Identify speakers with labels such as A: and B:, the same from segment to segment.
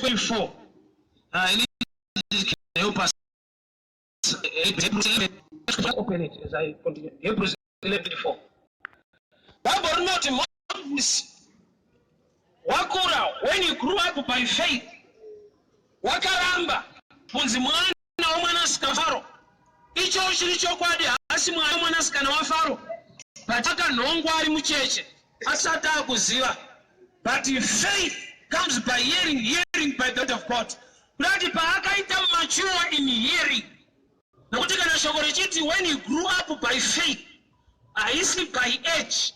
A: 24. Can help us. Hebrews 11, open it as I continue. Hebrews 11, 24. Bible rinoti Moses wakura, when he grew up by faith, wakaramba kunzi mwana womwanasikana Faro. Icho chiri chokwadi, haasi mwana womwanasikana waFaro, but akanhongwa ari mucheche asati akuziva. But faith comes by hearing, hearing by the word of God. Kurati paakaita mature in hearing, nokuti kana shoko richiti when he grew up by faith, haisi by age.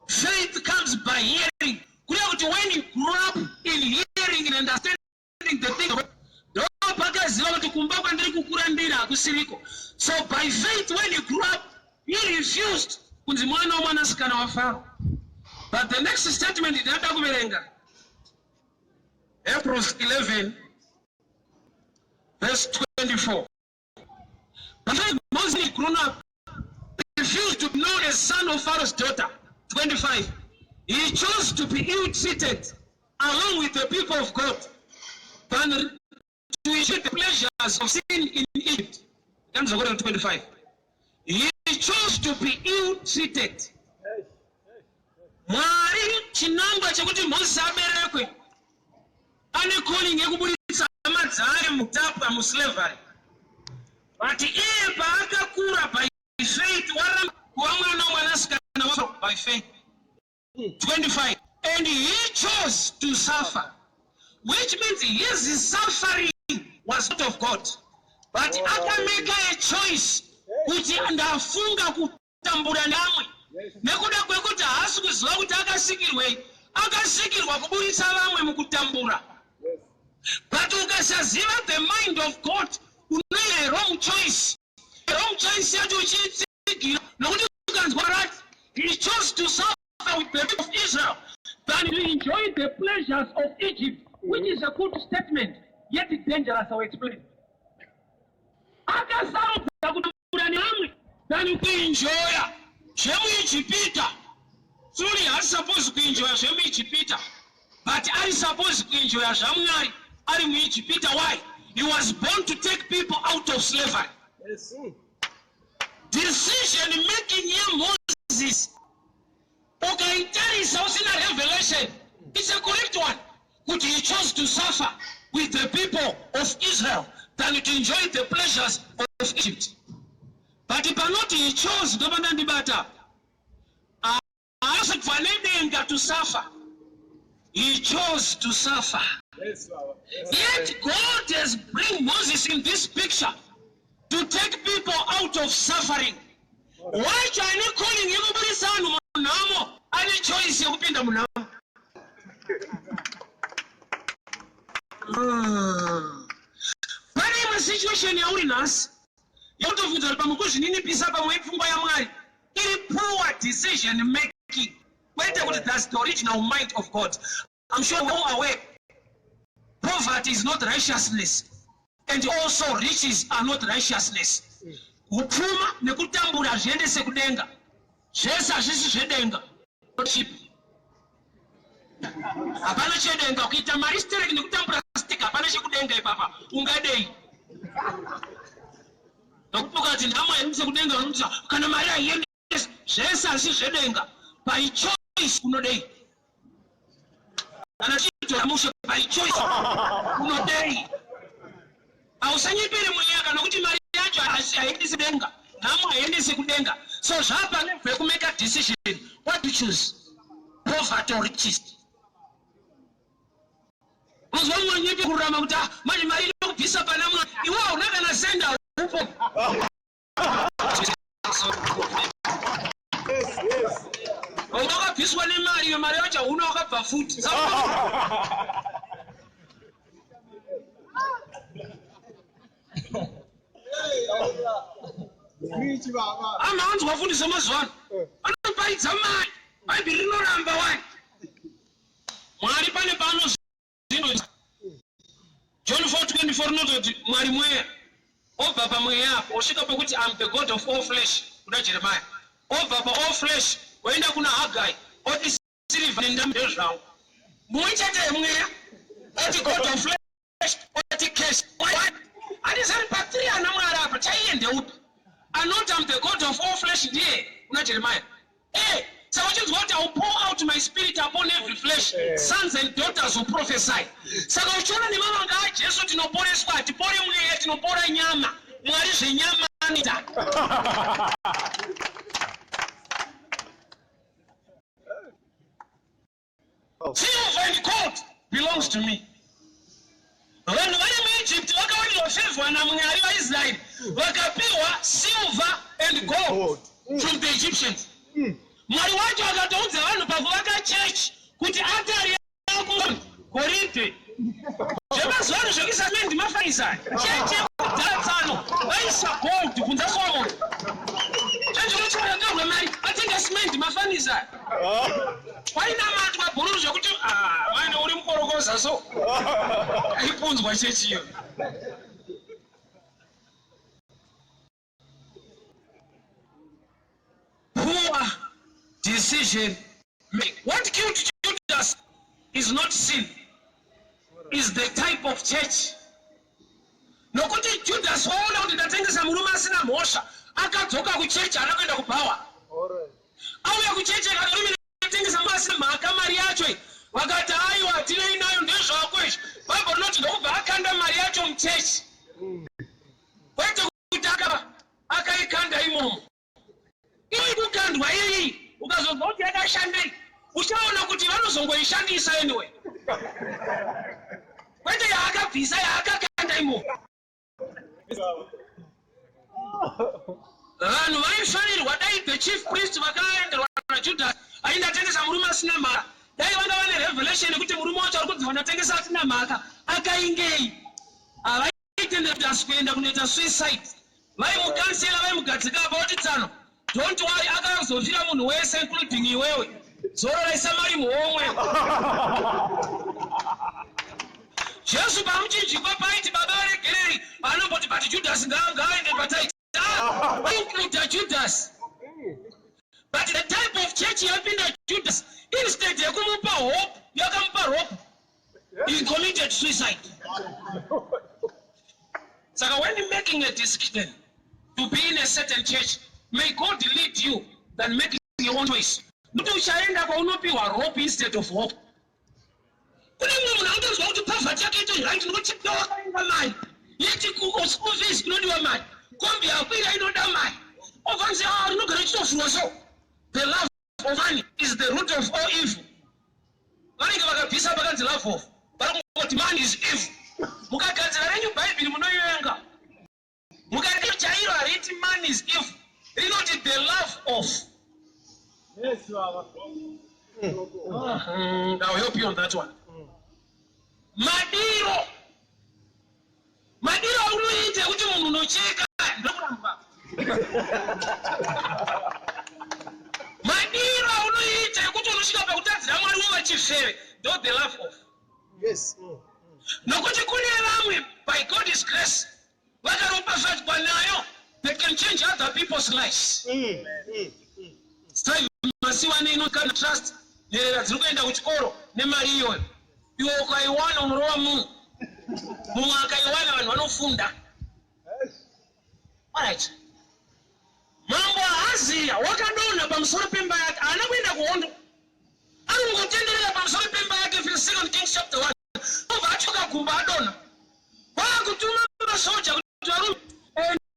A: Faith comes by hearing, kureva kuti when he grew up in hearing and understanding the thing, ndo pakaziva kuti kumba kwandiri kukura ndiri hakusiriko. So by faith, when he grew up, he refused kunzi mwana womwanasikana waFaro. But the next statement ndinoda kuverenga, Hebrews 11 verse 24. But Moses, grown up, refused to be known as son of Pharaoh's daughter. 25. He chose to be ill-treated along with the people of God than to enjoy the pleasures of sin in Egypt. 25. He chose to be ill-treated. Mwari chinangwa chekuti Moses aberekwe ane calling yekuburitsa hama dzake mutapwa, muslavery, but iye paakakura by faith waramba kuva mwana womwanasikana wa by faith. 25, and he chose to suffer, which means his suffering was not of God, but akameka a choice kuti ndafunga kutambura namwe nekuda kwekuti haasi kuziva kuti akasikirwei. Akasikirwa kuburitsa vamwe mukutambura, but ukasaziva the mind of God, unoita wrong choice. Wrong choice yacho uchiitsigira, nokuti ukanzwa rati he chose to suffer with the people of Israel than to enjoy the pleasures of Egypt, which is a good statement, yet dangerous. I will explain. Akasarudza kutambura nevamwe than kuenjoya zvemuIjipita. Truly, haasi suppose kuenjoya zvemuIjipita, but ari suppose kuenjoya zvaMwari ari muIjipita. Why? He was born to take people out of slavery. Decision making yaMoses, ukaitarisa usina revelation, it's a correct one kuti he chose to suffer with the people of Israel than to enjoy the pleasures of Egypt. But panoti he chose, ndopandandibata. Haasi kubva nedenga to suffer. He chose to suffer.
B: Yes, Baba.
A: Yet God has bring Moses in this picture to take people out of suffering. Wacho ane calling yekubudisa vanhu munhamo ane choice yekupinda munhamo. Pane imwe situation yauri nhasi yautobvunza kuti pamwe kuzvininipisa, pamwe ipfungwa yaMwari iri poor decision making, kwete kuti that's the original mind of God. I'm sure we're all aware poverty is not righteousness and also riches are not righteousness. Kupfuma nekutambura hazviendese kudenga. Zvese hazvisi zvedenga. Chip hapana chedenga. Kuita mari stereki nekutambura stick, hapana chekudenga ipapa. Ungadei nokuti ukati nhamo haendese kudenga, unokuti kana mari haiendesi. Zvese hazvisi zvedenga. By choice unodei? Kana chitora mushe, by choice unodei? Hausanyepere mweya kana kuti mari yacho haiendesi denga, nhamo haiendesi kudenga. So zvapa level yekumeka decision what to choose, poverty or riches. Unozwa mumwe nyepe kururama kuti, ah, manje mari inokubvisa pana Mwari. Iwe hauna kana senda upo. Wakabviswa nemari iyo, mari yacho hauna, wakabva futi.
B: Preach, Baba.
A: Anhu anzwa fundiso mazuva ano anoparidza mari. Bhaibheri rinoramba wani. Mwari pane paanozvino. John 4:24 rinototi Mwari mweya. Obva pamweya apo osvika pekuti, "Am the God of all flesh," kuna Jeremiah. Obva paall flesh oenda kuna Hagai, oti, "Sirivha nendarama ndezvangu." Mumwe chete mweya. Oti God of flesh, oti cash. Handizari patiri ana Mwari apa chaiye ndeupi? Anoti I'm the God of all flesh ndiye kuna Jeremiah. Eh, saka uchinzwa kuti I will pour out my spirit upon every flesh, sons and daughters will prophesy. Saka uchiona nemavanga aJesu tinoporeswa, hatipore mweya, tinopora nyama. Mwari zvenyama anoita. Silver and gold belongs to me. Vanhu vari muEgypt vakawanirwa favor naMwari vaIsraeri vakapiwa silver and gold from the Egyptians. Mwari wacho akatoudza vanhu pakuvaka church kuti atari yako goridhe. Zvemazuva ano zvekuisa mendi mafaisa. Chechi yekudhara tsano vaisa gold kunza Solomon. Chechi unochikatorwa mari vatenga cement mafanisa. Kwainamatwa bhururu zvekuti ah, mane uri mukorokoza so. Aipunzwa chechi iyo. Poor decision make. What killed Judas is not sin, is the type of church. Nokuti Judas waona kuti ndatengesa murume asina mhosva, akadzoka kuchechi haana kuenda kubhawa. Auya kuchechi akati rume ndatengesa murume asina mhaka mari yacho iyi. Vakati aiwa hatinei nayo ndezvako izvi. Bible rinoti ndokubva akanda mari yacho muchechi. Kwete kuti akaba akaikanda imomo. Iyi kukandwa iyi ukazonzwa kuti yakashandei uchaona kuti vanozongoishandisa anyway. Kwete yaakabvisa yaakakanda imomo. Vanhu vaifanirwa dai the chief priest vakaenderwa naJudas ainge atengesa murume asina mhaka dai vanga vane revelation yekuti murume wacho ari kunzi vanatengesa asina mhaka akaingei havaitendera Judas kuenda kunoita suicide vaimukansela vaimugadzika apa voti tsano don't worry akazofira munhu wese including iwewe zorora isa mari muhomwe Jesu pamuchinjikwa paiti baba varegereri anomboti but Judas ngaaende pataiti include Judas but the type of church yapinda Judas instead yekumupa hope yakamupa rope he committed suicide saka when making a decision to be in a certain church may God lead you than making your own choice nokuti uchaenda kwaunopiwa rope instead of hope kune mumwe munhu anotonzwa kuti poverty yake ito right nokuti wakainga mari yeti school fees inodiwa mari kombi yakwira inoda mari obvanzi ah rinogara richitofurwa so the love of money is the root of all evil vanenge vakabvisa pakanzi love of vari kungoti money is evil mukagadzira renyu bhaibheri munoivenga mukati chairo hariti money is evil rinoti the love of
B: Yes, Baba.
A: I'll help you on that one. Madiro madiro aunoita ekuti munhu unocheka ndokuramba madiro aunoita ekuti unosvika pakutadzira mwari wova chifeve ndo the love of
B: Yes.
A: Nokuti kune vamwe by God's grace vakaropafadzwa nayo they can change other people's lives. Strive Masiwane inokana trust nherera dziri kuenda kuchikoro nemari iyoyo. Iwe ukaiwana unorova munhu. Mumwe akaiwana vanhu vanofunda. Alright. Mambo Ahaziya wakadonha pamusoro pemba yake, haana kuenda kuhondo. Anongotenderera pamusoro pemba yake Second Kings chapter 1. Obva atyoka gumbo adonha. Kwakutuma masoja kuti varume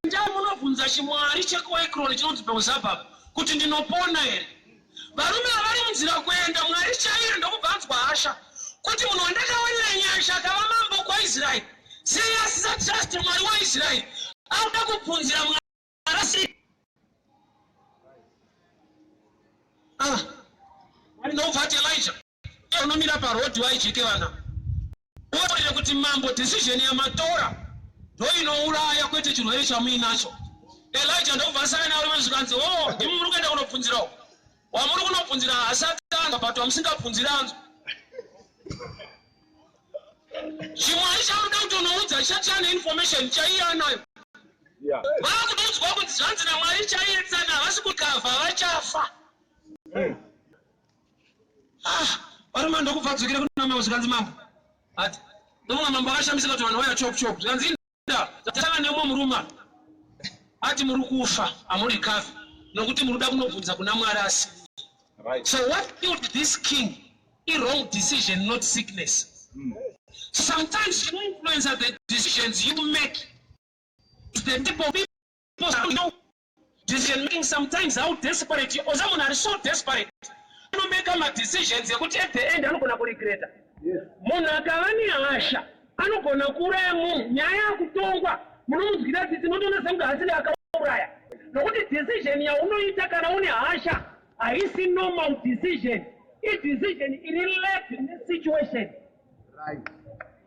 A: endai munobvunza chimwari chekuEkroni chinonzi Beelzebub kuti ndinopona here. Varume avari munzira kuenda mwari chaiye ndokubva anzwa hasha kuti munhu wandakawanira nyasha akava mambo kwaIsraeri sei asisa trust mwari waIsraeri akuda kubvunzira mwari asiri ah mwari ndokubva ati Elijah unomira paroad waijeke vana uorere kuti mambo decision yamatora ndoinouraya kwete chirwere chamuinacho Elijah ndokubva asara navo zvikanzi o oh, ndimi muri kuenda kunobvunzirawo wamuri kunobvunzira haasati anzwa but wamusingabvunzira anzwa chimwari chamuda kuti unoudza chati ane information chaiye anayo vaakutoudzwa kuti zvanzi namwari chaiye tsana havasi kukavha vachafa ah varume ndokubva dzokera kuna mambo zvikanzi mambo ati Ndomwe mambo akashamisika kuti vanhu vaya chop chop. Zvikanzi inda tasangana nemumwe murume ati muri kufa hamurikafi nokuti muri kuda kunobvunza kuna Mwari asi.
B: Right.
A: So what killed this king? A wrong decision, not sickness. Sometimes you influence the decisions you make. It's the type of people you know decision making sometimes how desperate you oza munhu ari so desperate anomeka madecisions ekuti at the end anogona kuregreta. Munhu akava nehasha anogona kuuraya munhu. Nyaya yakutongwa munomunzwira tsitsi, munotoona sekunge asiri akauraya, nokuti decision yaunoita kana une hasha haisi normal decision, idecision iri led nesituation.
B: Right.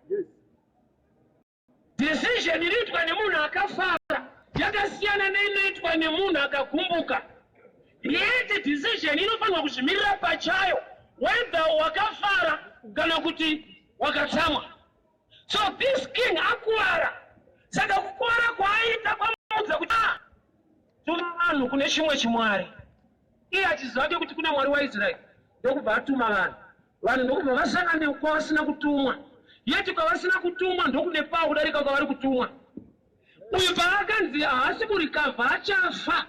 B: Yes.
A: Decision inoitwa nemunhu akafara yakasiyana neinoitwa nemunhu akagumbuka. Yet decision inofanirwa kuzvimirira pachayo, whether wakafara kana kuti wakatsamwa. So this king akuvara, saka kukuvara kwaaita kwamuudza kuti ah, tuma vanhu kune chimwe chimwari. Iye achiziva ke kuti kuna Mwari waIsraeri, ndokubva atuma vanhu. Vanhu ndokubva vasangana kwavasina kutumwa. Yeti kwavasina kutumwa ndokune pawo kudarika kwavari kutumwa. Uyu paakanzi haasi kurikavha achafa,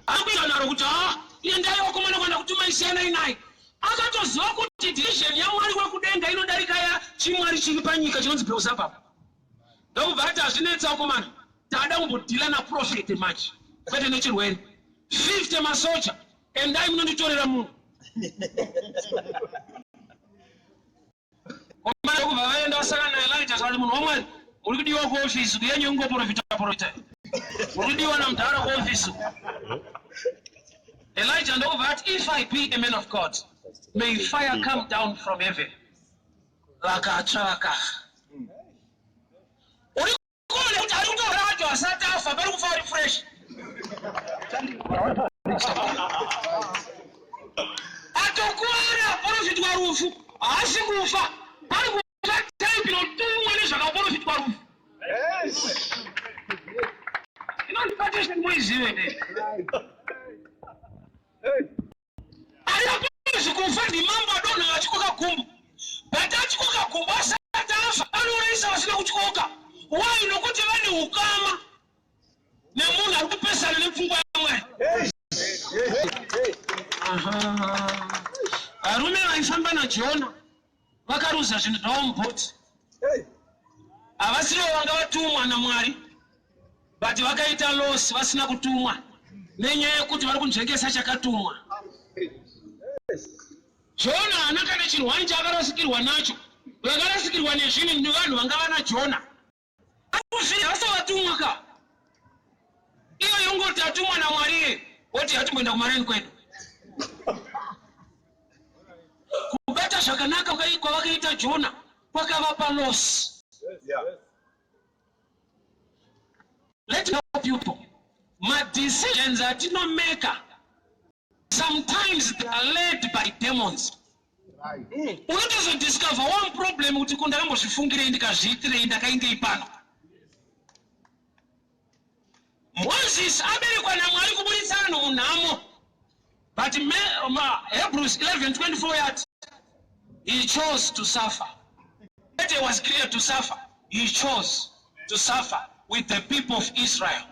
A: akuita naro kuti ha endai vakomana kuenda kutuma isiyanai naye. Akatoziva kuti decision yaMwari wekudenga inodarika ya chimwari chiri panyika chinonzi Beelzebub. Ndokubva ati hazvinetsa vakomana, tada kumbodhila naprofeti manje kwete nechirwere. 50 masoja, endai munonditorera munhu. Komana ndokubva vaenda vasangana naElijah, zvakati munhu waMwari muri kudiwa kuofisi kuyenyu kungoprofita profita, muri kudiwa namudhara kuofisi. Elijah ndokubva ati, if I be a man of God, may fire come down from heaven. Vakatsva vakafa. Uri kuona kuti ari kutoradzwa asati afa, pari kufa ari fresh. Atokuvara aprofitwa rufu, haasi kufa, pari kufa type inotumwa nezvakaprofitwa rufu. Inondipatisha muizive ne. Ari kufa ndimambo adonha achikoka gumbo, but achikoka gumbo asati afa anourayisa vasina kutyoka. Why? Nokuti vane ukama nemunhu ari kupesana nepfungwa yaMwari. Varume vaifamba naJona vakaruza zvinhu zvavo mubhoti. Havasivo vanga vatumwa naMwari, but vakaita loss vasina kutumwa nenyaya yekuti vari kunzvengesa chakatumwa. Jona haana kana chinhu chaakarasikirwa nacho. Vakarasikirwa nezvinhu nevanhu vanga vana Jona. Akuzvi hasa vatumwa ka. Iyo yongoti atumwa naMwari, woti hatimboenda kumareni kwedu. Kubata zvakanaka kwavakaita Jona kwakavapa loss. Let me help you people. Madecisions atinomeka sometimes they are led by demons. Unotozodiscover one problem kuti ko ndakambozvifungirei, ndikazviitirei, ndakaindei pano. Moses aberekwa naMwari kuburitsa vanhu munhamo, but Hebrews 11:24 yati he chose to suffer. It was clear to suffer. He chose to suffer with the people of Israel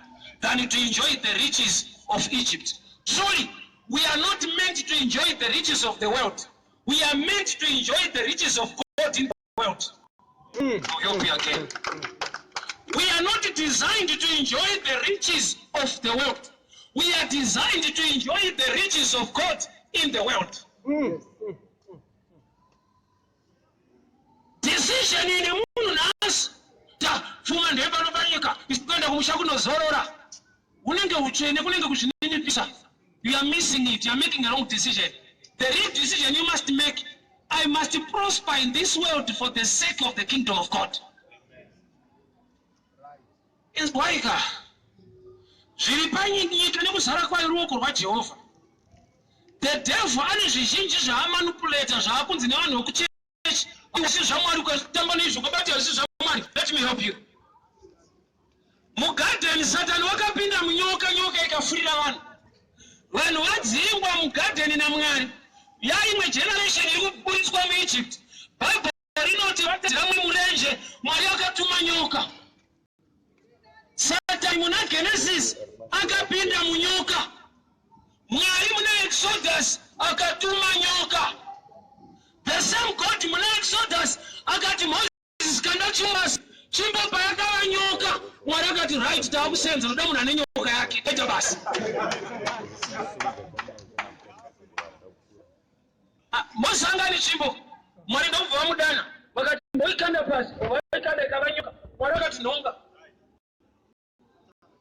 A: than to enjoy the riches of Egypt. Truly, we are not meant to enjoy the riches of the world. We are meant to enjoy the riches of God in the world. I'll help you again. We are not designed to enjoy the riches of the world. We are designed to enjoy the riches of God in the world. Decision ine munhu nhasi ta pfuma ndepano panyika, kuenda kumusha kunozorora unenge utsvene, kunenge kuzvininipisa. You are missing it. You are making a wrong decision. The real decision you must make: I must prosper in this world for the sake of the kingdom of God. Inzwaika, zviri panyika nekuzara kwayo ruoko rwaJehovha. The devil ane zvizhinji zvaamanipulata, zvaakunzi nevanhu vekuchechi asi zvaMwari, ukatamba neizvo ukabata asi zvaMwari. Let me help you. Mugadheni Satani wakapinda munyoka, nyoka ikafurira vanhu. Vanhu vadzingwa mugadheni naMwari, yaimwe generation iri kuburitswa muEgypt. Bible rinoti vatadza murenje, Mwari akatuma nyoka. Satani muna Genesis akapinda munyoka. Mwari muna Exodus akatuma nyoka. The same God muna Exodus akati, "Moses, kanda tsvimbo." Tsvimbo payakava nyoka, Mwari akati, "Right, taakusenza, toda munhu ane nyoka yake." Ita basa. Ah, Moses anga ane tsvimbo. Mwari ndokubva vamudana, vakati, "Mboikanda pasi." Vaikanda, ikava nyoka. Mwari akati, "Nhonga."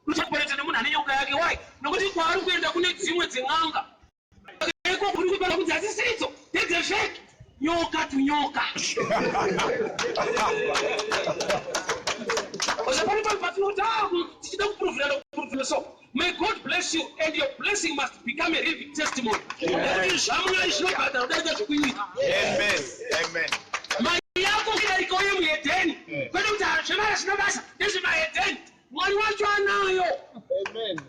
A: Uchaporeta nemunhu ane nyoka yake. Why? Nokuti kwaari kuenda kune dzimwe dzen'anga iko kuri kupera kunzi hadzisiridzo, ndedzefake. Nyoka tunyoka. Osapano pano patinoti tichida kupuruvhira nokupuruvhira. So may God bless you, and your blessing must become a living testimony, nekuti zvaMwari zvinobhadhara kudarika zvekunyika.
B: Amen. Amen.
A: Mari yako idarikawo yemuhedheni, kwete kuti zvemari hazvina basa, ndezvemahedheni. Mwari wacho anayo.
B: Amen.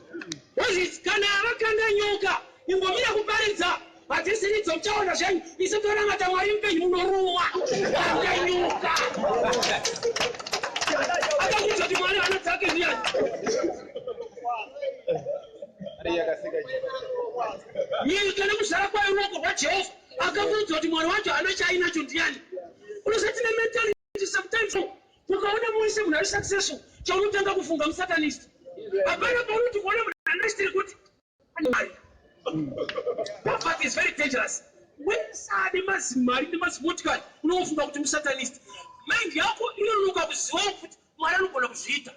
A: Moses kana vakanda nyoka, imbomira kuparidza, hadzisiridzo, muchaona zvenyu, isu tonamata Mwari mupenyu, munorumwa. Kanda nyoka. Akakuudza kuti Mwari hana dzake ndiyani?
B: Ari yakasika.
A: Nyika nekuzara kwayo ruoko rwaJehovha. Akakuudza kuti Mwari wacho hana chaainacho ndiyani? Unosati nementality sometimes ukaona muise munhu ari successful, chaunotanga kufunga musatanist. Hapana paunoti kuona munhu anestiri kuti ane mari. Poverty is very dangerous. Wese ane mazimari nemazimotikari, unofunga kuti musatanist. Mind yako inonoka kuzivawo kuti Mwari anogona kuzviita.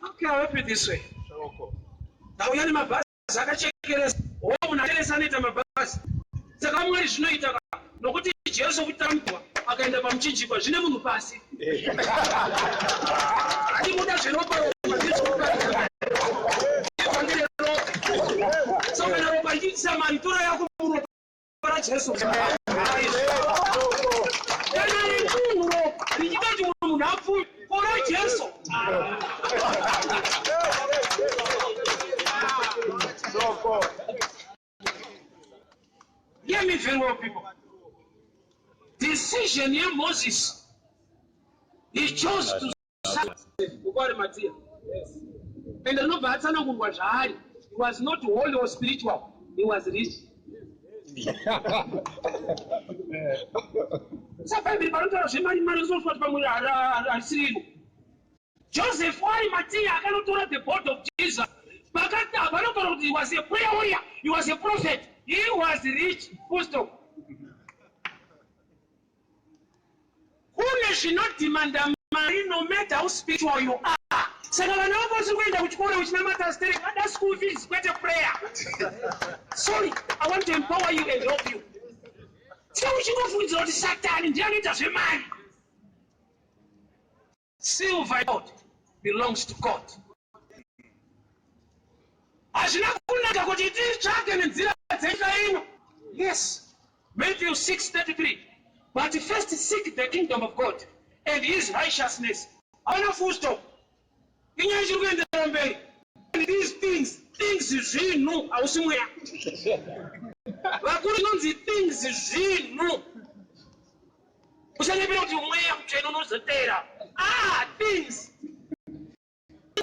A: Okay, I'll help you this way. Ndauya nemabhazi akachekeresa o munhu acheresa anoita mabhazi. Saka Mwari zvinoita ka, nokuti Jesu kutambwa akaenda pamuchinjikwa zvine munhu pasi atibuda zveropa. Ropa ndizvoparidza evhangeri yeropa. So kana ropa richiitisa mari, tora yako muropa raJesu. Kana remunhu ropa richiita kuti mumwe munhu apfume, kora Jesu.
B: Soko.
A: Hear me very well, people. Decision yeMoses, he chose to kuArimathea and rinobva atsanangurwa zvaari. He was not holy or spiritual, he was rich. Sabhaibheri panotaura zvemari mari, unozofunga kuti pamwe harisiriro. Joseph waArimathea akanotora the body of Jesus. Pakati panotaura kuti he was a prayer warrior, he was a prophet, he was rich, full stop. Kune zvinodhimanda mari, no matter how spiritual you are. Saka vana vako vasiri kuenda kuchikoro uchinamata sterek, vada school fees, kwete prayer. Sorry, I want to empower you and help you. Sei uchingofungidzira kuti Satani ndiye anoita zvemari? Silver gold belongs to God. Hazvina kunaka kuti titsvake nenzira dzenyika ino. Yes, Matthew 6:33, "But first seek the kingdom of God and his righteousness." Hauna full stop, inyaya ichiri kuenderera mberi. And these things, things zvinhu, hausi mweya. Vakuru inonzi things zvinhu. Usanyepera kuti mweya mutsvene unozotera. Ah, things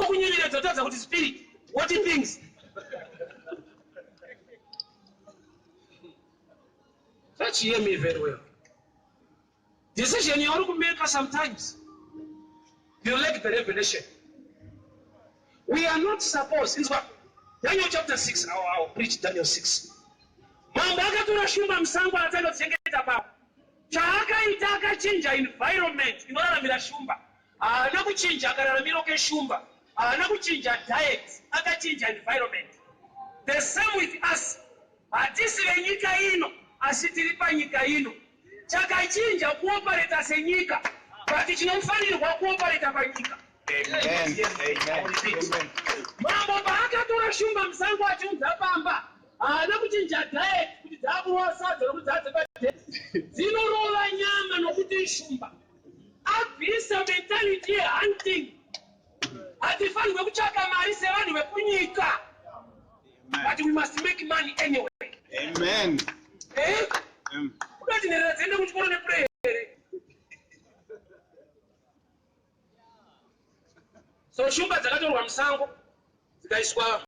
A: kunyenyeredza tadza kuti spirit. What things? Let's hear me very well. Decision yauri kumeka, sometimes you lack the revelation. We are not supposed, inzwa Daniel chapter 6. I'll preach Daniel 6. Mambo akatora shumba musango atanochengeta papo. Chaakaita, akachinja environment inoraramira shumba. Haana kuchinja kararamiro keshumba, haana kuchinja diet, akachinja environment. The same with us. Hatisi venyika ino, asi tiri panyika ino. Chakachinja kuopareta senyika, but chinofanirwa kuopareta panyika.
B: Amen. Amen. Amen.
A: Mambo paakatora shumba musango achiunza pamba, haana kuchinja diet kuti dzakurova sadza nokuti dzadzepadhe dzinorova nyama nokuti ishumba. Abvisa mentality yehunting. Hatifanirwe kutsvaka mari sevanhu vekunyika, but we must make money anyway.
B: Amen.
A: Eh? Kudati nherera dziende kuchikoro neprayer here? So shumba dzakatorwa musango dzikaiswa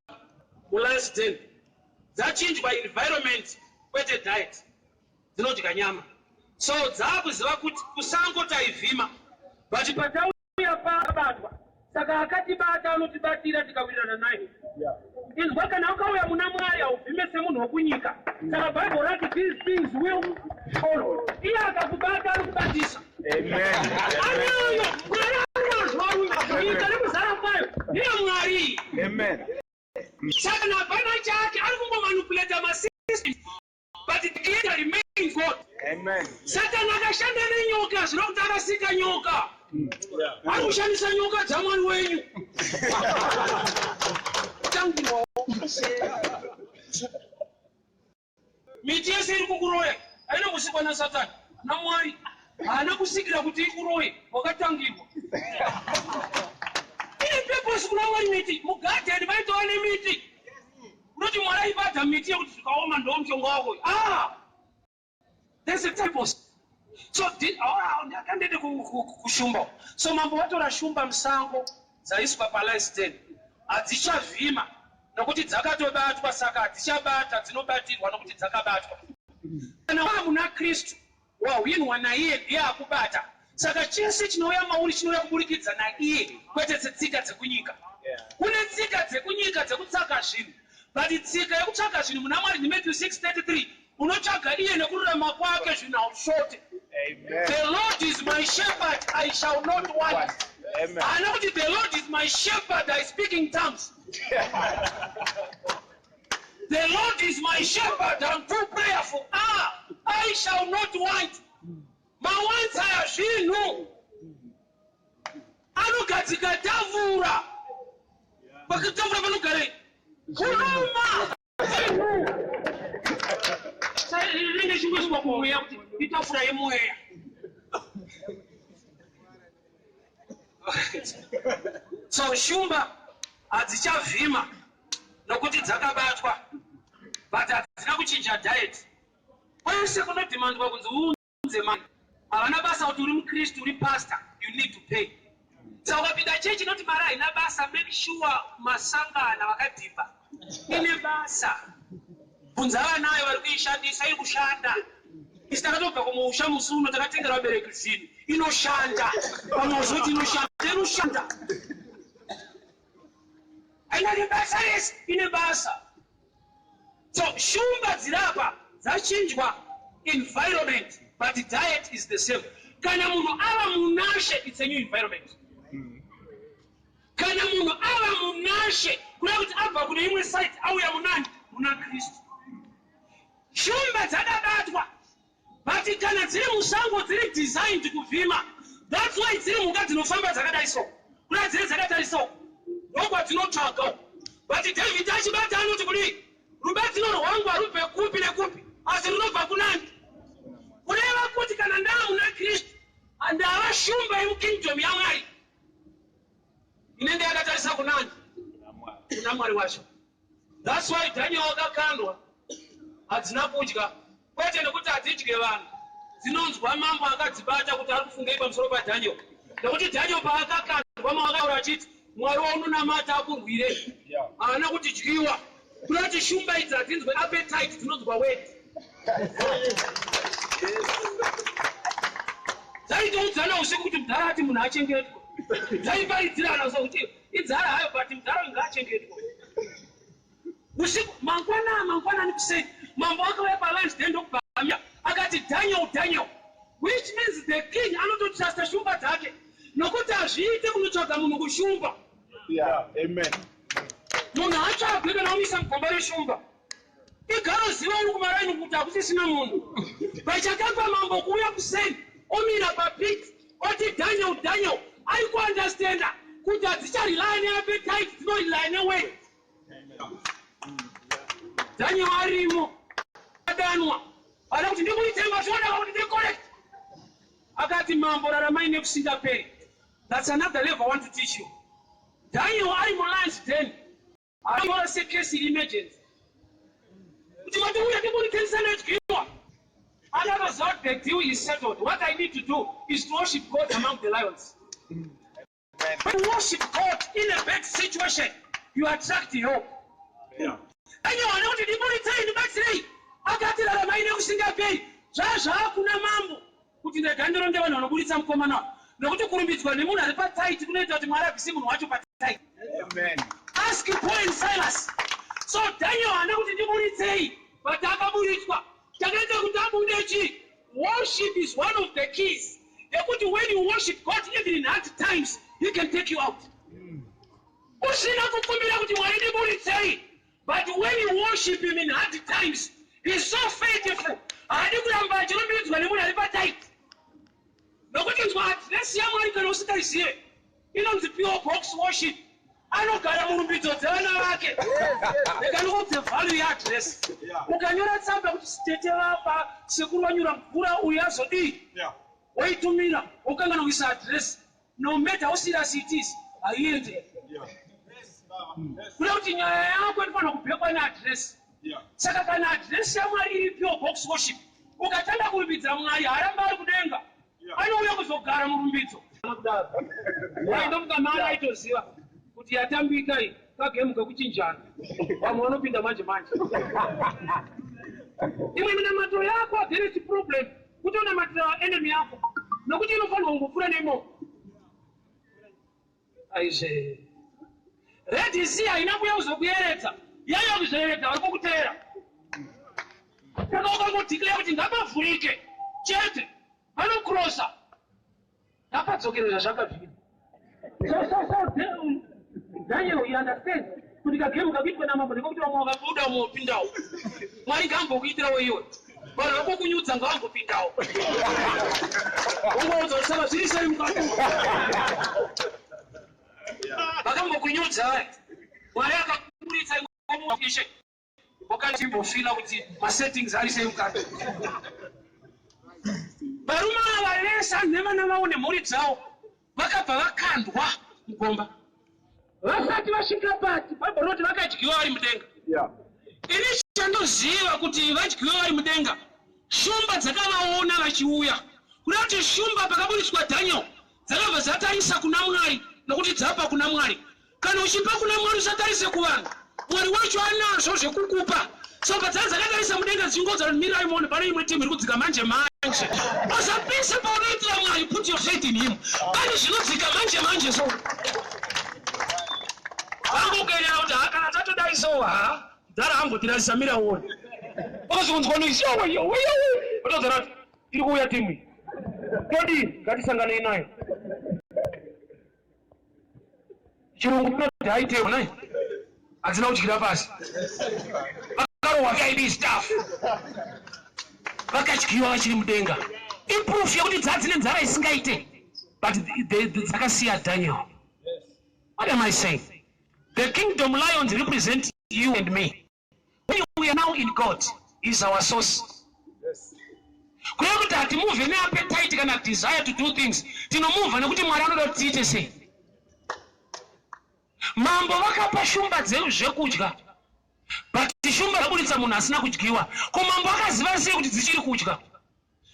A: mulions den, dzachinjwa environment kwete diet, dzinodya nyama. So dzakuziva kuti kusango taivhima, but patauya pabatwa, saka akatibata anotibatira tikawirirana naye. Inzwa, kana ukauya muna Mwari hauvhime semunhu wokunyika. Saka Bible rati these things will follow. Iye akakubata anokubatisa. Anayo Mwari, anazvo nyika nekuzara kwayo ndiye Mwari. Saka napana chake ari kungomanipulata masystem, but the creator remains God. Satani akashanda nenyoka, zvino kuti akasika nyoka, ari kushandisa nyoka dzaMwari wenyu. Tangirwawo miti yese iri kukuroya haina kusikwa naSatani, naMwari. Haana kusikira kuti ikuroye, wakatangirwa. Ine purpose kuna Mwari. Miti mugadheni vaitova nemiti, unoti Mwari aibata miti yekuti zvikaoma ndo mushonga wako. Ah, there's a purpose. So ndakandende kushumba. So mambo vatora shumba musango, dzaiswa palions den, hadzichavhima nokuti dzakatobatwa. Saka hadzichabata, dzinobatirwa nokuti dzakabatwa. Kana wava muna Kristu, wahwinwa naiye, ndiye akubata. Saka chese chinouya mauri chinouya kuburikidza naiye, kwete setsika dzekunyika. Kune tsika dzekunyika dzekutsvaka zvinhu, but tsika yekutsvaka zvinhu muna Mwari ndiMatthew 6:33, unotsvaga iye nekururama kwake, zvinhu haushote. The Lord is my shepherd, I shall not want. Haana kuti the Lord is my shepherd, I speak in tongues. The Lord is my shepherd, I'm too prayerful. Ah, I shall not want. Mawants aya zvinhu. Anogadzika tafura. Pakatafura panogarei? Kuruma. Zvinhu. Rinenge chingoiswa kumweya kuti itafura yemweya. So shumba hadzichavhima nokuti dzakabatwa, but hadzina kuchinja diet. Kwese kunodhimandwa kunzi uunze mari, havana basa kuti uri muKristu, uri pastor, you need to pay. Saka ukapinda chechi inoti mari haina basa, make sure masangana vakadhibha. Ine basa, bvunza vanayo vari kuishandisa, iri kushanda. Isi takatobva kumuusha musi uno, takatengera vabereki zvinhu, inoshanda. Vamwe vazoti inoshanda, inoshanda, haina basa rese, ine basa. So shumba dzirapa dzachinjwa environment, but diet is the same. Kana munhu ava munashe, it's a new environment. Kana munhu ava munashe, kureva kuti abva kune imwe site, auya munani? Muna Kristu. Shumba dzakabatwa, but kana dziri musango dziri designed kuvhima. That's why dziri mhuka dzinofamba dzakadai, so kuna dziri dzakatarisa ndokwadzinotsvaga. But David achibata anoti kudii? Rubatsiro rwangu harubve kupi nekupi, asi runobva kunani? Kureva kuti kana ndaa muna Kristu, ndava shumba yemukingdom yaMwari inenge yakatarisa kunani? Kuna Mwari wacho. That's why Daniel wakakandwa, hadzina kudya, kwete nekuti hadzidye vanhu, dzinonzwa mambo akadzibata kuti ari kufungei pamusoro paDaniel. Nekuti Daniel paakakandwa, mawakaura achiti, "Mwari waunonamata akurwire." Haana kuti dyiwa. Kunoti shumba idzi hadzinzwe appetite, dzinonzwa word. Dzaitoudzana usiku kuti mudhara ati munhu achengetwe. Dzaiparidzirana so kuti inzara hayo, but mudhara ngaachengetwe. Usiku mangwana, mangwanani kuseni, mambo akauya palions den ndokubhamya, akati, "Daniel, Daniel," which means the king anototrusta shumba dzake, nokuti hazviite kunotsvaga munhu kushumba.
B: Yeah. Amen.
A: Munhu hatsvagwe kana wamisa mugomba reshumba. Igaroziva uri kumaraini kuti hakusisina munhu. Pachakapa mambo kuuya kuseni, omira papit, oti, "Daniel, Daniel," ari kuunderstanda kuti hadzicharely neappetite, dzinorely neword. Daniel arimo, adanwa, ada kuti ndikuitenga zviona kuti ndicorrect. Akati, "Mambo, raramai nekusingaperi." That's another level I want to teach you. Daniel ari mulions den aiora secase emergency kuti vatiuya timbonitendisa nedyiwa. Akatoziva kuti the deal is settled. What I need to do is to worship God among the lions. When you worship God in a bad situation, you attract help. Anyone kuti ndiburitsei, ndibatsirei, akati raramai nekusingaperi. Zvazvaakuna mambo kuti ndega ndironge vanhu vanoburitsa mukomana uyu, nokuti kurumbidzwa nemunhu ari patight kunoita kuti Mwari abvise munhu wacho patight.
B: Amen.
A: Ask Paul and Silas. So Daniel haana kuti ndiburitsei, but akaburitswa. Chakaita kuti abude chii? Worship is one of the keys yekuti when you worship God even in hard times, he can take you out. Usina kukumbira kuti Mwari ndiburitsei, but when you worship him in hard times, he is so faithful. Haadi kuramba achirumbidzwa nemunhu ari patight. Nokuti nzwa address yaMwari kana usingaizive, inonzi P.O. Box worship. Anogara murumbidzo dzevana vake. Rega ndikuudze value yeaddress. Ukanyora tsamba kuti tete vapa sekuru vanyura mvura uyu azodii, woitumira wokangana kuisa address, no matter how serious it is, haiende. Kuda kuti nyaya yako inofanira kubhekwa neaddress. Saka kana address yaMwari iri P.O. Box worship, ukatanga kurumbidza Mwari, haaramba ari kudenga, anouya kuzogara murumbidzo. Mwari ndomuka mari aitoziva kuti yatambika iyi kagemu kekuchinjana, vamwe vanopinda manje manje. Imwe minamato yako against problem kutonamatira enemy yako, nokuti inofanirwa kungopfuura neimomo. Aizve, Red Sea haina kuuya kuzokuyeredza, yaiya kuzoyeredza vari kukuteera. Saka ukangodeclare kuti ngapavhurike chete, vanokrosa, ngapadzokere zvazvakabvira. So Daniel, you understand kuti kagemu kakuitwa namambo ndekuti vamwe vakabuda, vamwe vopindawo. Mwari ngaambokuitirawo iwe, vanhu vakokunyudza ngavambopindawo, ungoudza kuti saka zviri sei mukati vakambokunyudza vai, Mwari akakuburitsa ishe wakatimbofila kuti masettings ari sei mukati. Varume ava vese nevana vavo nemhuri dzavo vakabva vakandwa mugomba. Vasati vasvika pati, Bhaibheri rinoti vakadyiwa vari mudenga. Ini chandoziva kuti vadyiwa vari mudenga, shumba dzakavaona vachiuya. Kuda kuti shumba pakaburitswa Daniel dzakabva dzatarisa kuna Mwari, nokuti dzapa kuna Mwari. Kana uchipa kuna Mwari, usatarise kuvanhu, Mwari wacho anazvo zvekukupa. So padzaa dzakatarisa mudenga dzichingodza kuti mirai muone, pane imwe timu iri kudzika manje manje. Usapise paunoitira Mwari, put your faith in him. Pane zvinodzika manje manje. So vangokerera kuti ha, kana tatodai so, ha, dhara ambotirasisa, mira uone. Wakazokunzwa noise, yowe yowe yowe, otodzara kuti iri kuuya timu iyi, todii? Ngatisanganei nayo. Chirungu tinoti haitewo nai, hadzina kudyira pasi, vakarohwa VIP staff, vakadyiwa vachiri mudenga. Iproof yekuti dzadzine nzara isingaite, but dzakasiya Daniel. What am I saying? The kingdom lions represent you and me. When we are now in God, is our source. Kureva kuti hatimuvhe neappetite kana desire to do things, tinomuvha nekuti Mwari anoda kuti tiite sei. Mambo vakapa shumba zvekudya, but shumba raburitsa munhu asina kudyiwa. Ko mambo akaziva sei kuti dzichiri kudya?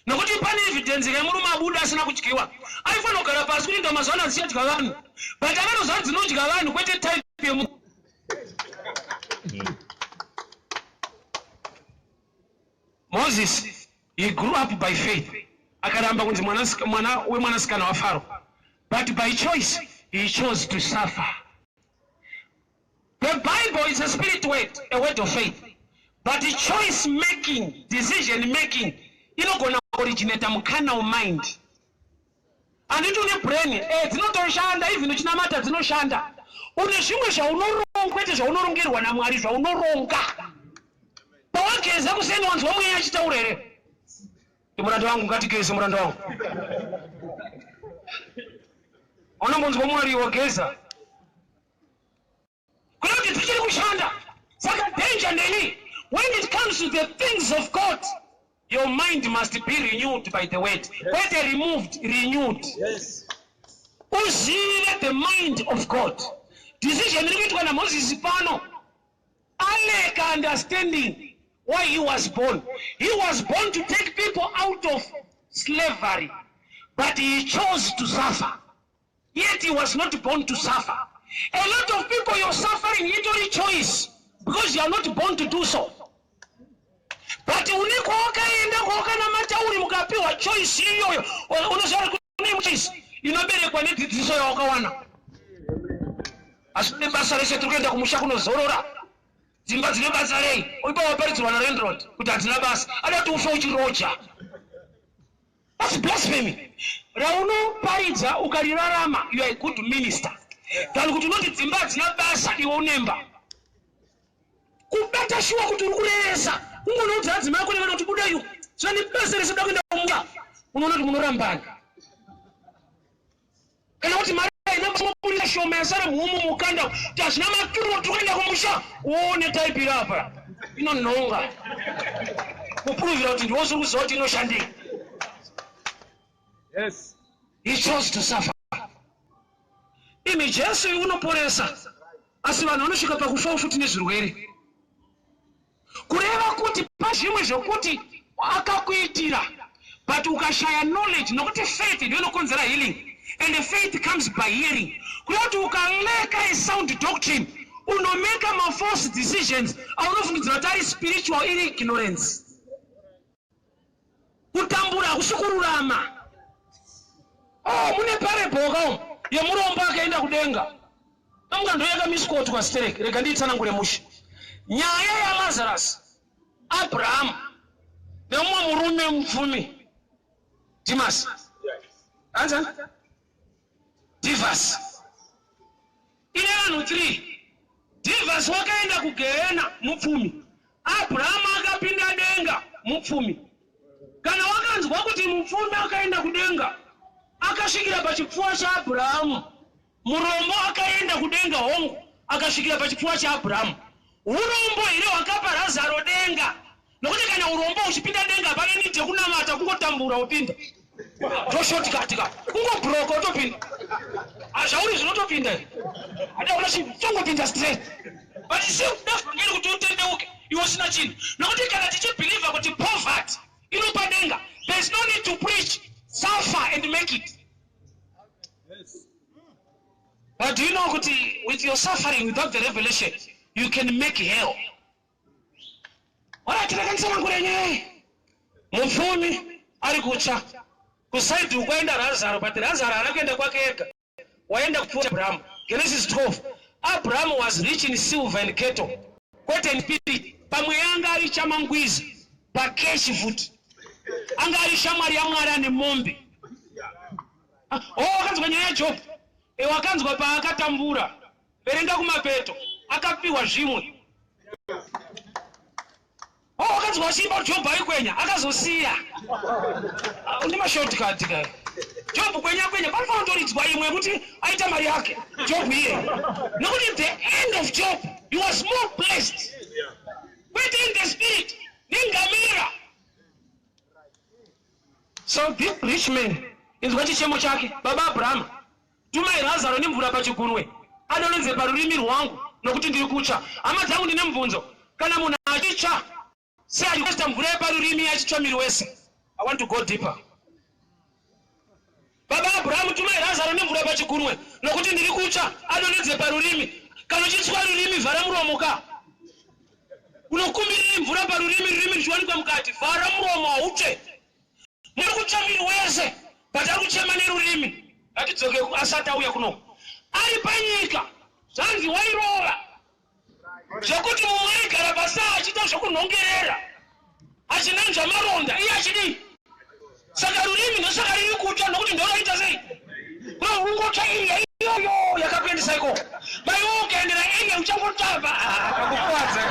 A: Nokuti pane evidence yemurume abuda asina kudyiwa. Aifanira kugara pasi kuti ndamazuva ano dzichadya vanhu, but akatoziva kuti dzinodya vanhu kwete type yemunhu. Moses, he grew up by faith. Akaramba kunzi mwana wemwanasikana waFaro, but by choice he chose to suffer. The Bible is a spirit word, a word of faith, but choice making, decision making inogona originata mucarnal mind. Handiti une brain dzinotoshanda, even uchinamata dzinoshanda. Une zvimwe zvaunoronga, kwete zvaunorongerwa naMwari, zvaunoronga. Pawageza kuseni, wanzwa mweya achitaura here, "Muranda wangu, ngatigeze, muranda wangu"? Unombonzwa Mwari wageza kuda kuti dzichiri kushanda. Saka danger ndei? When it comes to the things of God, your mind must be renewed by the word, kwete removed, renewed. Uzive the mind of God. Decision iri kuitwa naMozisi pano aleka understanding. Why he was born? He was born to take people out of slavery, but he chose to suffer. Yet he was not born to suffer. A lot of people, you're suffering itori choice because you are not born to do so. But une kwawakaenda kwawakanamata uri mukapiwa choice iyoyo, unoziva kune choice inoberekwa nedzidziso yawakawana. Asi basa rese tiri kuenda kumusha kunozorora. Dzimba dzine basa rei? Uipa waparidzirwa nalandlord kuti hadzina basa. Ada kuti ufe uchiroja. That's blasphemy. Raunoparidza ukarirarama, you are a good minister. Than kuti unoti dzimba hadzina basa iwe unemba. Kubata shuwa kuti uri kurevesa. Kungonoudza adzimai ako nevana kuti buda iwe. Zvine basa rese kuda kuenda kumba. Unoona kuti munorambana. Kana kuti mari haina kuburitsa shoma yasara muhumu mukanda kuti hazvina maturo tiri kuenda kumusha uone type iri apa inonhonga kupuruvira kuti ndiwo uri kuziva kuti inoshandei.
B: Yes.
A: He chose to suffer. Imi Jesu unoporesa asi vanhu vanosvika pakufawo futi nezvirwere. Kureva kuti pazvimwe zvokuti akakuitira but ukashaya knowledge nokuti faith ndiyo inokonzera healing and faith comes by hearing. Kureva kuti ukaleka a sound doctrine unomeka mafalse decisions aunofungidzira kuti ari spiritual iri ignorance. Kutambura hakusi kururama. Oh, mune parable ka yemurombo akaenda kudenga. Amuka ndoyaka miskotwa sterek, rega ndiitsanangure mushe. Nyaya yaLazarus, Abraham nemumwe murume mupfumi Dimas. Anzani? Divas. Ine vanhu 3. Divas wakaenda kugehena mupfumi. Abraham akapinda denga mupfumi. Kana wakanzwa kuti mupfumi akaenda kudenga akasvikira pachipfuwa chaAbrahamu, murombo akaenda kudenga hongu akasvikira pachipfuwa chaAbrahamu. Urombo here hwakapa Razaro denga? Nokuti kana urombo huchipinda denga hapana need yekunamata, kungotambura wopinda. Toshortcut ka. Kungobroka wotopinda. Hazvauri zvinotopinda. Hada una chinhu tongopinda straight. But see kuda kuti utendeuke iwe usina chinhu. Nokuti kana tichibelieve kuti poverty inopa denga, there is no need to preach, suffer and make it.
B: Yes.
A: But do you know kuti with your suffering without the revelation you can make hell. Alright, rega nyaya iyi. Mupfumi ari kutsva. Kusaidi uko aenda Razaro, but Razaro haana kuenda kwake ega. Waenda kupfuura Abraham. Genesis 12. Abraham was rich in silver and cattle. Kwete in spirit. Pamwe anga ari chamangwizi pakeshi futi. Anga ari shamwari yaMwari ane mombe. Oh, wakanzwa nyaya yaJob. E, wakanzwa paakatambura. Verenga kumapeto. Akapiwa zvimwe. Oh, wakanzwa achiimba kuti Job aikwenya akazosiya. Ah, une mashortcut ka. Job kwenya kwenya panofanira kutoridzwa imwe yekuti aita mari yake. Job iye. Nokuti the end of Job he was more blessed. Kwete in the spirit nengamera. So this rich man inzwa chichemo chake baba Abraham Tumai Razaro nemvura pachigunwe adonhedze parurimi rwangu nokuti ndiri kutsva. Hama dzangu ndine mubvunzo, kana munhu achitsva sei achikuesta mvura yeparurimi achitsva miri wese? I want to go deeper. Baba Abrahamu tumai Razaro nemvura pachigunwe nokuti ndiri kutsva adonhedze parurimi. Kana uchitswa rurimi vhara muromo ka. Unokumbirirei mvura parurimi rurimi ruchiwanikwa mukati? Vhara muromo hautsve. Muri kutsva miri wese but ari kuchema nerurimi. Ngatidzoke asati auya kuno. Ari panyika zvanzi wairova zvekuti mumwe aigara pasaa achiita zvekunhongerera achinanzva maronda iye achidii saka rurimi ndosaka riri kutsva nokuti ndoroita sei ungotsva iriya iyoyo yakakuendesa ikoko maiwo ukaendera area uchangotsvava kakukwadza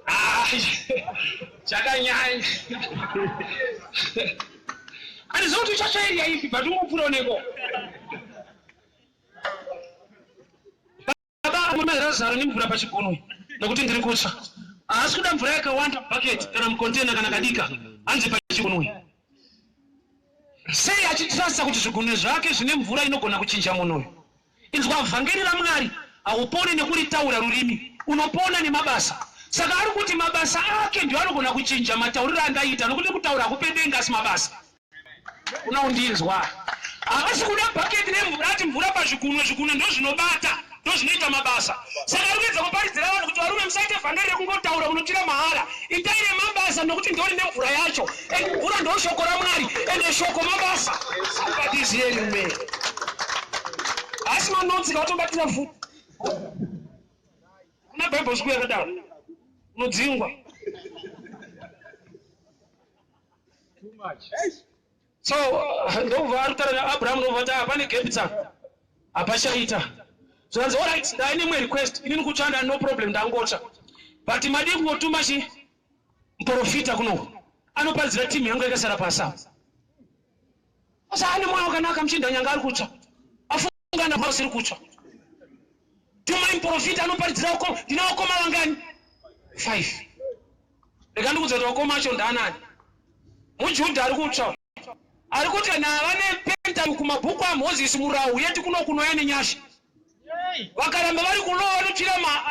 A: Ah, chakanyanya handizivi kuti uchatsva area ipi but ungopfuura neko baba Razaro nemvura pachigunwe. Nokuti ndiri kutsva. Haasi kuda mvura yakawanda bucket kana mukontena kana kadika. Hanzi pachikunwe. Sei achitrasta kuti zvigunwe zvake zvine mvura inogona kuchinja munhu uyu? Inzwa vhangeri raMwari haupone nekuritaura rurimi unopona nemabasa. Saka ari kuti mabasa ake ndiwo anogona kuchinja matauriro andaita nokuti kutaura hakupe denga asi mabasa. Unaundinzwa? Havasi kuda bhaketi remvura ati mvura pazvigunwe zvigunwe ndozvinobata ndozvinoita mabasa. Saka ari kuedza kuparidzira vanhu kuti varume musaite vhangeri rekungotaura munotsvira mahara. Itai remabasa nokuti ndori nemvura yacho. And mvura ndo shoko raMwari ende shoko mabasa. Somebody is hearing me. Asi manotsi kawatobatira futi. Kuna Bible school yakadaro. Unodzingwa.
B: Too much.
A: So ndobva ari kutaura naAbraham ndobva ati ah, pane gap tsa. Hapachaita. So anzi all right, ndaine imwe request. Inini kutsva nda no problem ndangotsva. But madii kungotuma chi muprofita kuno anoparidzira team yangu yakasara pasi apa. Asi ane mwoyo wakanaka muchinda nyanga ari kutsva. Afunga na usiri kutsva. Tumai muprofita anoparidzira uko ndine vakoma vangani? 5. Rega ndikudze kuti vakoma acho ndaanani. MuJudha ari kutsva. Ari kuti kana vane Pentateuch kumabhuku aMozisi murau yeti kuno kunouya nenyasha. Vakaramba vari kulowa vanotsvira ma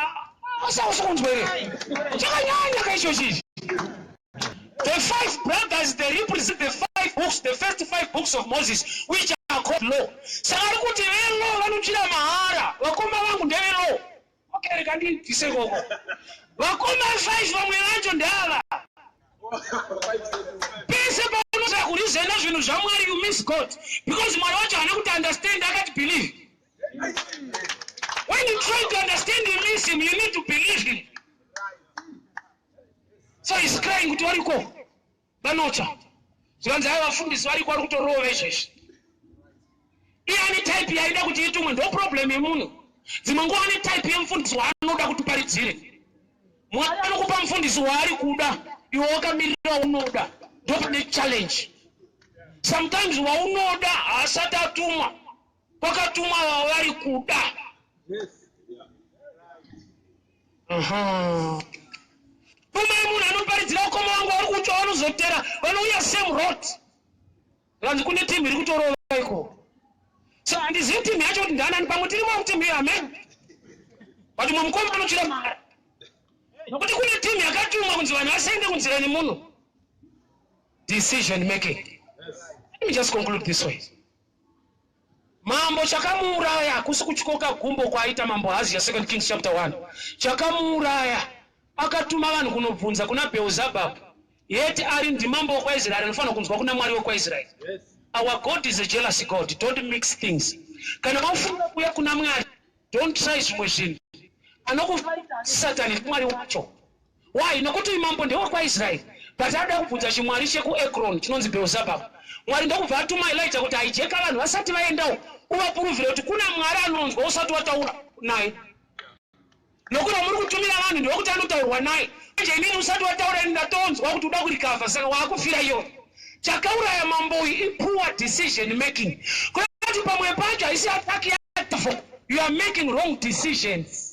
A: asausi kunzwa here? Chakanyanya ka ichochi ichi. The five brothers they represent the five books, the first five books of Moses which are called law. Saka ari kuti velaw vanotsvira mahara. Vakoma vangu ndevelaw. Okay, rega ndibvise ikoko. Vakoma five vamwe vacho ndava. Pese paunoza kurizena zvinhu zvaMwari you miss God because Mwari wacho haana kuti understand akati believe. When you try to understand you miss him, you need to believe him. So he's crying kuti variko vanotsva. Zvikanzi haiwa vafundisi variko vari kutorova izvezvi. Iye ane type yaida kuti itumwe ndo problem yemunhu. Dzimwe nguva ane type yemufundisi waanoda kuti uparidzire. Mwari anokupa mufundisi waari kuda iwe wakamirira waunoda ndopane challenge. Sometimes waunoda haasati atumwa kwakatumwa wavari kuda.
B: Yes. Yeah.
A: Aha. Tumai munhu anoparidzira vakoma vangu vari kutsva vanozotera vanouya same road. Zvanzi kune team iri kutorova iko. So handizivi team yacho kuti ndanani pamwe tirimo muteam iyo amen. But mumwe mukoma anotsvira mari. Nokuti kune team yakatumwa kunzi vanhu vasaende kunzira nemunhu. Decision making. Let me just conclude this way. Mambo chakamuuraya hakusi kutyoka gumbo kwaaita mambo Ahazia 2 Kings chapter 1. Chakamuuraya akatuma vanhu kunobvunza kuna Beelzebub yet ari ndimambo wekwaIsraeri anofanira kunzwa kuna Mwari wekwaIsraeri.
B: Yes.
A: Our God is a jealous God. Don't mix things. Kana wafunga kuuya kuna Mwari, don't try zvimwe zvinhu. Anokufaita asi Satani ndiMwari wacho. Why? Nokuti uyu mambo ndewekwaIsraeri but anoda kubvunza chimwari chekuEkron chinonzi Beelzebub. Mwari ndokubva atuma Elijah kuti haijeka vanhu vasati vaendawo uvapuruvhire kuti kuna Mwari anonzwa usati wataura naye. Nokuti wamuri kutumira vanhu ndewekuti anotaurwa naye. Manje inini usati wataura ini ndatonzwa kuti uda kurikavha saka waakufira iyoyo. Chakauraya mambo uyu ipoor decision making. Kureva kuti pamwe pacho haisi attack yadevil. You are making wrong decisions.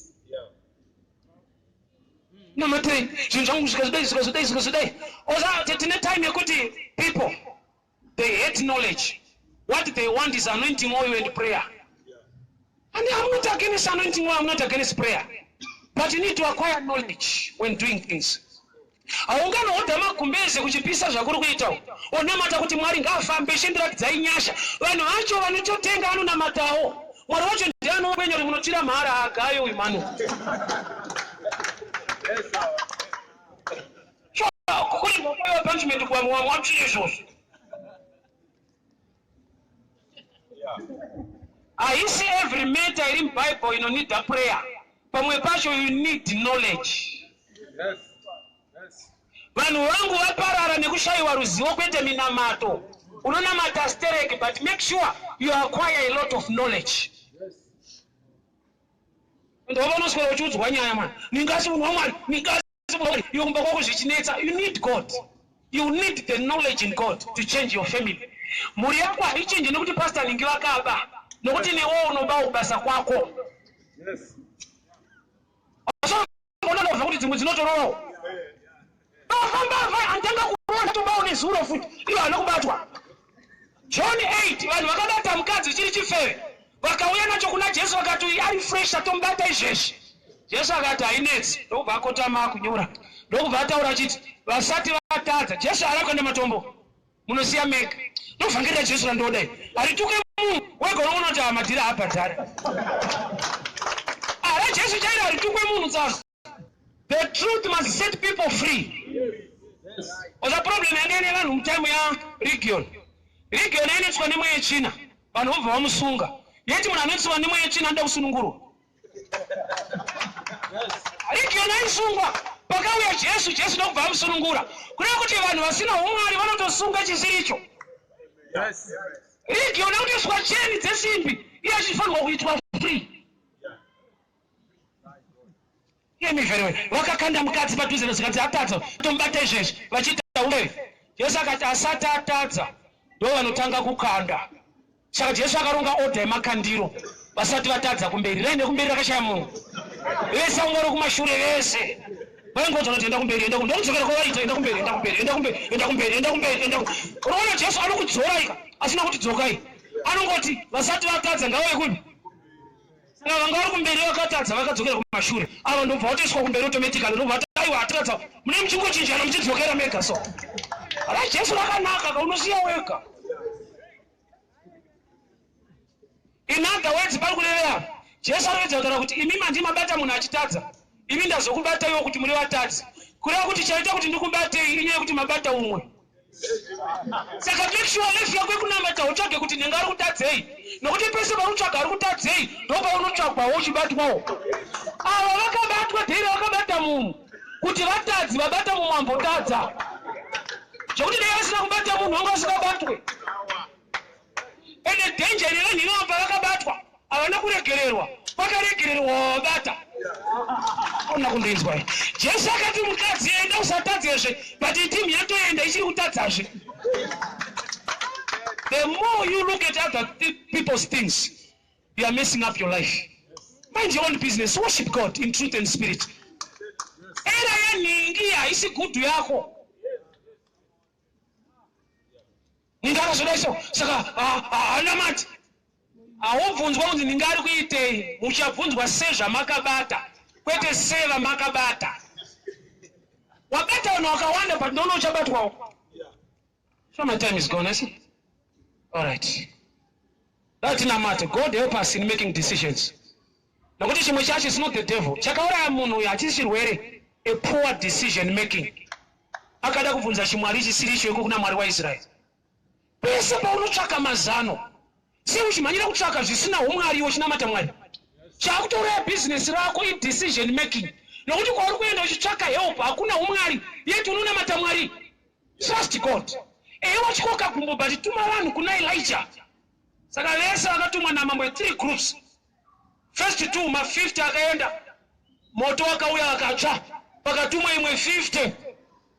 A: Namatei zvinhu zvangu zvikazodai zvikazodai zvikazodai. Oza tine time yekuti people they hate knowledge. What they want is anointing oil and prayer. And I'm not against anointing oil, I'm not against prayer. But you need to acquire knowledge when doing things. Haunganohodha magumbeze kuchipisa zvakuri kuita onamata kuti Mwari ngaafambe chindiratidzai nyasha. Vanhu vacho vanototenga vanonamatawo. Mwari wacho ndiye anokwenya kuti munotsvira mhara agayo uyu manu.
B: Yes, sir.
A: Kuri kupiwa punishment kwa mwatsvire izvozvo.
B: Yeah.
A: Haisi every matter iri muBible inonida prayer. Pamwe pacho you need knowledge.
B: Yes. Yes.
A: Vanhu vangu vaparara nekushayiwa ruzivo kwete minamato. Unonamata stereki but make sure you acquire a lot of knowledge.
B: Yes.
A: Ndova unoswera uchiudzwa nyaya mwana. Ningasi munhu waMwari, ningasi munhu waMwari. Iwe kumba kwako zvichinetsa. You need God. You need the knowledge in God to change your family. Mhuri yako haichinje nekuti pastor Ningi vakaba. Nokuti newewo unobawo kubasa kwako.
B: Yes.
A: So, kuti dzimwe dzinotorovawo. Mbavha mbavha anditanga kuona tobawo nezuro futi ivo haana kubatwa. John 8 vanhu vakabata mukadzi chiri chifeve vakauya nacho kuna Jesu vakati uyu ari fresh tatomubata izvezvi. Jesu akati hainetsi ndokubva akotama akunyora ndokubva ataura achiti vasati vatadza. Jesu haana kukanda matombo munosiya mega. Ndovhangeri raJesu randoda iri harituke munhu wega unoona kuti amadhiri haabhadhari. Ah, raJesu chairo haritukwe munhu tsano. The truth must set people free. Oza problem yanga ine vanhu mutime ya Region. Region yainetswa nemweya yetsvina. Vanhu vobva vamusunga. Yeti munhu anotswa nemweya yetsvina anoda kusunungurwa. Region aisungwa. Pakauya Jesu, Jesu ndokubva amusunungura. Kureva kuti vanhu vasina umwari vanotosunga chisiricho.
B: Yes.
A: Region akutoiswa cheni dzesimbi iye achifanirwa kuitwa free. Hear me very well. Vakakanda mukadzi padhuze zvikanzi atadza tomubata izvezvi vachiita uye Jesu akati asati atadza ndo vanotanga kukanda. Saka Jesu akaronga order yemakandiro vasati vatadza kumberi. Raende kumberi rakashaya munhu. Vese vanga vari kumashure vese. Vaingodzwa kuti enda kumberi enda kumberi ndokudzokera kwavaita enda kumberi enda kumberi enda kumberi enda kumberi enda kumberi enda kumberi. Unoona Jesu anokudzora ika asina kuti dzokai. Anongoti vasati vatadza ngavauye kupi? Saka vanga vari kumberi vakatadza vakadzokera kumashure. Ava ndobva vatoiswa kumberi automatically ndobva vati aiwa atadza. Mune muchingochinjana muchidzokera mega so. Ra Jesu rakanaka ka unosiya wega. In other words pari kurevera Jesu anoedza kutaura kuti imi mandi mabata munhu achitadza. Imi ndazokubataiwo kuti muri vatadzi. Kureva kuti chaita kuti ndikubatei inyaya yekuti mabata umwe. Saka make sure life yako yekunamata utsvage kuti ndinga ari kutadzei nokuti pese pari kutsvaga ari kutadzei ndopaunotsvagwawo uchibatwawo. Ava vakabatwa dheri vakabata munhu kuti vatadzi vabata mumwe ambotadza zvekuti dai vasina kubata munhu vanga vasingabatwe. Ende danger ine vanhu ivavo pavakabatwa havana kuregererwa, pakaregererwa wavabata. Ona kundinzwa. Jesu akati mukadzi enda usatadzezve, but team yatoenda ichiri kutadzazve. The more you look at other people's things, you are messing up your life. Mind your own business, worship God in truth and spirit. Era yenhingi haisi gudhu yako. Ninga akazodai so saka haanamati haubvunzwa kunzi ninga ari kuitei muchabvunzwa sezvamakabata kwete sevamakabata wabata vanhu vakawanda but ndoona uchabatwawo so my time is gone asi alright ngatinamate god help us in making decisions nokuti chimwe chacho is not the devil chakauraya munhu uyu hachisi chirwere a poor decision making akada kubvunza chimwari chisiri icho iko kuna mwari waisraeri pese paunotsvaka mazano sei uchimhanyira kutsvaka zvisina umwari iwe uchinamata mwari chakutouraya bhizinesi rako idecision making nokuti kwauri kuenda uchitsvaka help hakuna umwari yeti unonamata mwari trust god ehe wachikoka gumbo but tuma vanhu kuna elijah saka vese vakatumwa namambo three groups first two ma 50 akaenda moto wakauya vakatsva pakatumwa imwe 50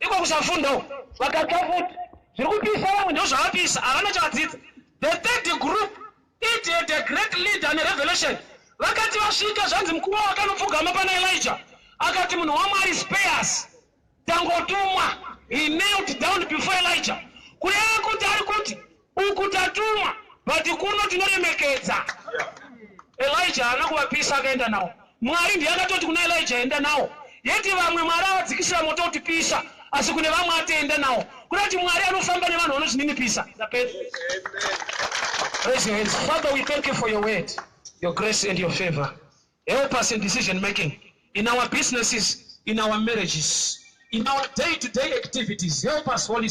A: iko kusafundawo vakatsva futi zviri kupisa vamwe ndo zvavapisa havana chavadzidza the third group it had a great leader and revelation vakati vasvika zvanzi mukuru wavo akanopfugama pana elijah akati munhu wamwari spares tangotumwa he knelt down before elijah kureva kuti ari kuti uku tatumwa but kuno tinoremekedza elijah haana kuvapisa akaenda nawo mwari ndiye akatoti kuna elijah enda nawo yeti vamwe mwari avadzikisira moto kuti pisa asi kune vamwe atienda nawo kuda kuti mwari anofamba nevanhu vanozvininipisa ndapedza Raise your hands. Father, we thank you for your word, your grace and your favor. Help us in decision making, in our businesses, in our marriages, in our day-to-day activities. Help us, Holy